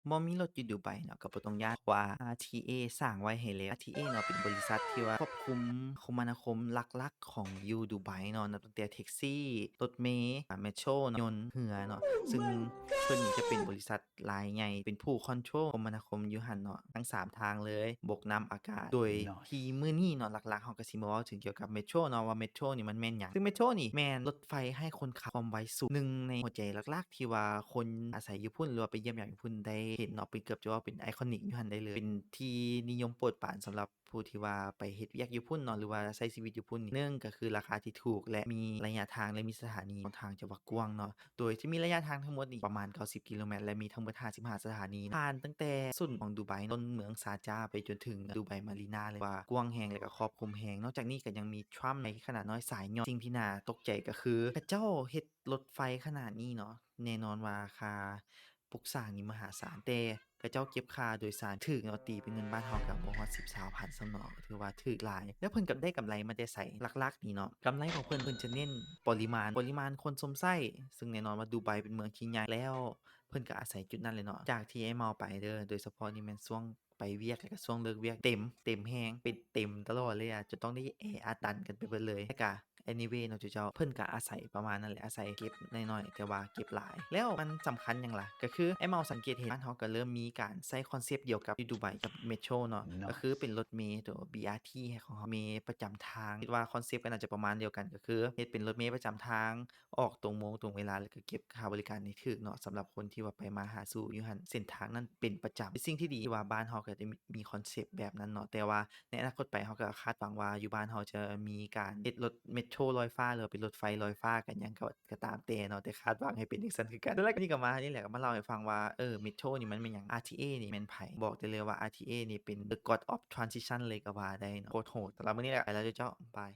ບໍ່ມີລົດຢູ່ດູໄບເນາະ ກໍບໍ່ຕ້ອງຢ້ານ ເພາະວ່າ ອາ ທີ ເອ ສ້າງໄວ້ໃຫ້ແລ້ວ. ອາ ທີ ເອ ເນາະ ເປັນບໍລິສັດທີ່ວ່າຄວບຄຸມຄົມມະນາຄົມຫຼັກໆຂອງຢູ່ດູໄບເນາະ ນັບຕັ້ງແຕ່ແທັກຊີ, ລົດເມ, ອາ ເມໂທຣເນາະ, ຍົນ, ເຮືອເນາະ ຊຶ່ງເພິ່ນນີ້ຈະເປັນບໍລິສັດລາຍໃຫຍ່ ເປັນຜູ້ຄອນໂທຣຄົມມະນາຄົມຢູ່ຫັ້ນເນາະ ທັງສາມທາງເລີຍ ບົກ, ນ້ຳ, ອາກາດ ໂດຍທີ່ມື້ນີ້ເນາະ ຫຼັກໆເຮົາກໍຊິມາເວົ້າເຖິງກ່ຽວກັບເມໂທຣເນາະ ວ່າເມໂທຣນີ້ມັນແມ່ນຫຍັງ. ຊຶ່ງເມໂທຣນີ້ແມ່ນລົດໄຟໃຫ້ຄົນຂັບຄວາມໄວສູງ ໜຶ່ງໃນຫົວໃຈຫຼັກໆທີ່ວ່າຄົນອາໄສຢູ່ພຸ້ນ ຫຼືວ່າໄປຢ້ຽມຢາມຢູ່ພຸ້ນໄດ້ເຫັນເນາະ ເປັນເກືອບຈະວ່າເປັນໄອຄອນິກຢູ່ຫັ້ນໄດ້ເລີຍ ເປັນທີ່ນິຍົມໂປດປານສຳລັບຜູ້ທີ່ວ່າໄປເຮັດວຽກຢູ່ພຸ້ນເນາະ ຫຼືວ່າໃຊ້ຊີວິດຢູ່ພຸ້ນ. ໜຶ່ງກໍຄືລາຄາທີ່ຖືກ ແລະ ມີໄລຍະທາງ ແລະ ມີສະຖານີຂອງທາງຈະວ່າກວ້າງເນາະ ໂດຍທີ່ມີໄລຍະທາງທັງໝົດນີ້ປະມານເກົ້າສິບກິໂລແມັດ ແລະ ມີທັງໝົດຫ້າສິບຫ້າສະຖານີ ຜ່ານຕັ້ງແຕ່ສູນຂອງດູໄບ ຕົ້ນເມືອງຊາຈາ ໄປຈົນເຖິງດູໄບມາຣີນາ ເລີຍວ່າກວ້າງແຮງ ແລະ ກໍຄອບຄຸມແຮງ. ນອກຈາກນີ້ກໍຍັງມີທຣາມໄວຂະໜາດນ້ອຍສາຍຍ່ອຍ. ສິ່ງທີ່ໜ້າຕົກໃຈກໍຄື ເຂົາເຈົ້າເຮັດລົດໄຟຂະໜາດນີ້ເນາະ ແນ່ນອນວ່າຄ່າປຸກສ້າງນີ້ມະຫາສານ ແຕ່ ເຂົາເຈົ້າເກັບຄ່າໂດຍສານຖືກເນາະ ຕີເປັນເງິນບາດເຮົາກໍບໍ່ຮອດສິບ ຊາວພັນຊ້ຳເນາະ ຖືວ່າຖືກຫຼາຍ. ແລ້ວເພິ່ນກໍໄດ້ກຳໄລມາແຕ່ໃສ? ຫຼັກໆນີ້ເນາະ ກຳໄລຂອງເພິ່ນ ເພິ່ນຈະເນັ້ນປະລິມານ ປະລິມານຄົນຊົມໃຊ້ ຊຶ່ງແນ່ນອນວ່າດູໄບເປັນເມືອງທີ່ໃຫຍ່ ແລ້ວເພິ່ນກໍອາໄສຈຸດນັ້ນແຫຼະເນາະ. ຈາກທີ່ອ້າຍເມົາໄປເດີ ໂດຍສະເພາະນີ້ແມ່ນຊ່ວງໄປວຽກ ແລ້ວກໍຊ່ວງເລີກວຽກ ເຕັມ ເຕັມແຮງ ເປັນເຕັມຕະຫຼອດເລີຍອະ ຈົນຕ້ອງໄດ້ແອອັດດັນກັນໄປເບິດເລີຍ. ແລ້ວກໍ anyway ເນາະ ເຈົ້າ ເພິ່ນກໍອາໄສປະມານນັ້ນແຫຼະ ອາໄສເກັບໜ້ອຍໆ ແຕ່ວ່າເກັບຫຼາຍ. ແລ້ວມັນສຳຄັນຫຍັງລະ? ກໍຄືອ້າຍເມົາສັງເກດເຫັນ ບ້ານເຮົາກໍເລີ່ມມີການໃຊ້ຄອນເຊັບດຽວກັບຢູ່ດູໄບກັບເມໂທຣເນາະ ກໍຄືເປັນລົດເມໂຕ ບີອາທີ ຂອງເຮົາ ເມປະຈຳທາງ. ຄິດວ່າຄອນເຊັບກໍໜ້າຈະປະມານດຽວກັນ ກໍຄືເຮັດເປັນລົດເມປະຈຳທາງ ອອກຕົງໂມງຕົງເວລາ ແລ້ວກໍເກັບຄ່າບໍລິການໃຫ້ຖືກເນາະ ສຳລັບຄົນທີ່ວ່າໄປມາຫາສູ່ຢູ່ຫັ້ນ ເສັ້ນທາງນັ້ນເປັນປະຈຳ. ເປັນສິ່ງທີ່ດີທີ່ວ່າບ້ານເຮົາກໍຈະມີ ມີຄອນເຊັບແບບນັ້ນເນາະ ແຕ່ວ່າ ໃນອະນາຄົດໄປ ເຮົາກໍຄາດຫວັງວ່າຢູ່ບ້ານເຮົາຈະມີການເຮັດລົດເມໂທຣລອຍຟ້າ ຫຼືວ່າເປັນລົດໄຟລອຍຟ້າກັນຫຍັງກໍ ກໍຕາມແຕ່ເນາະ ແຕ່ຄາດຫວັງໃຫ້ເປັນຈັ່ງຊັ້ນຄືກັນ. ແລ້ວກໍນີ້ກໍມານີ້ແຫຼະ ກໍມາເລົ່າໃຫ້ຟັງວ່າ ເອີ ເມໂທຣນີ້ມັນແມ່ນຫຍັງ? ອາ ທີ ເອ ນີ້ແມ່ນໃຜ? ບອກໄດ້ເລີຍວ່າ ອາ ທີ ເອ ນີ້ເປັນ the god of transition ເລີຍກໍວ່າໄດ້ເນາະ ໂຄດໂຫດ. ສຳລັບມື້ນີ້ແຫຼະ ໄປແລ້ວເຈົ້າ ບາຍ.